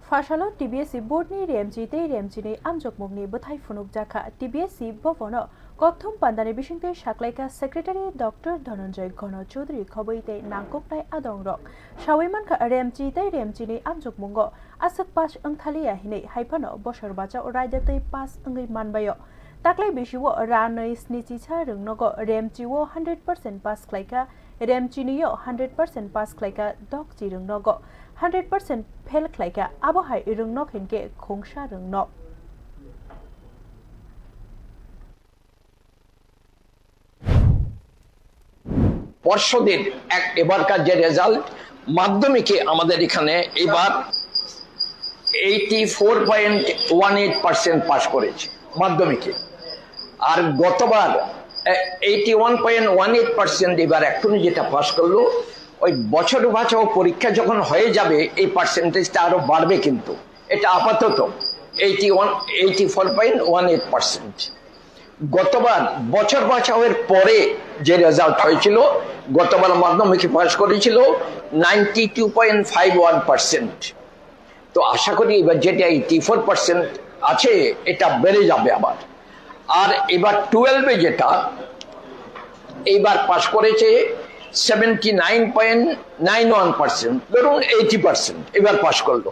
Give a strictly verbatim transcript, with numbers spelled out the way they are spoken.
Phasalo T B S C board ni remchi tei remchini amjokmungni bwthai phunukjakha. T B S C bobono kokthum pandani bisingtwi saklaikha Secretary Doctor Dhananjay Gana Chaudhary khobwi tei nangkuknai adongrok. Sawi mankha remchi tei remchini amjokmungo aswk pass wngthaliya hinwi, haiphano bosor bachao raida tei pass wngwi manbaio. Taklai bisio ranwi snichisa rwngnogo remchio hundred percent pass khlaikha, remchinio hundred percent pass khlaikha, dokchi rwngnogo hundred percent fail khlaikha, abo hai rwngnok hinkhe khungsa rwngnok. পর্ষদের এক এবারকার যে রেজাল্ট, মাধ্যমিকে আমাদের এখানে এবার eighty four point one eight percent pass করেছে মাধ্যমিকে। আর গতবার eighty one point one eight percent এবার এখনো যেটা পাস করলো, ওই বছর বাছাও পরীক্ষা যখন হয়ে যাবে এই পার্সেন্টেজটা আরো বাড়বে, কিন্তু এটা আপাতত eighty one eighty four point one eight percent. গতবার বছর বাছাওয়ের পরে যে রেজাল্ট হয়েছিল, গতবার মাধ্যমিকে পাস করেছিল ninety two point five one percent. তো আশা করি এবার যেটা এইটি ফোর পার্সেন্ট আছে, এটা বেড়ে যাবে আবার। আর এবার টুয়েলভে যেটা এইবার পাস করেছে seventy nine point nine one percent, ধরুন এইটি পার্সেন্ট এবার পাস করলো।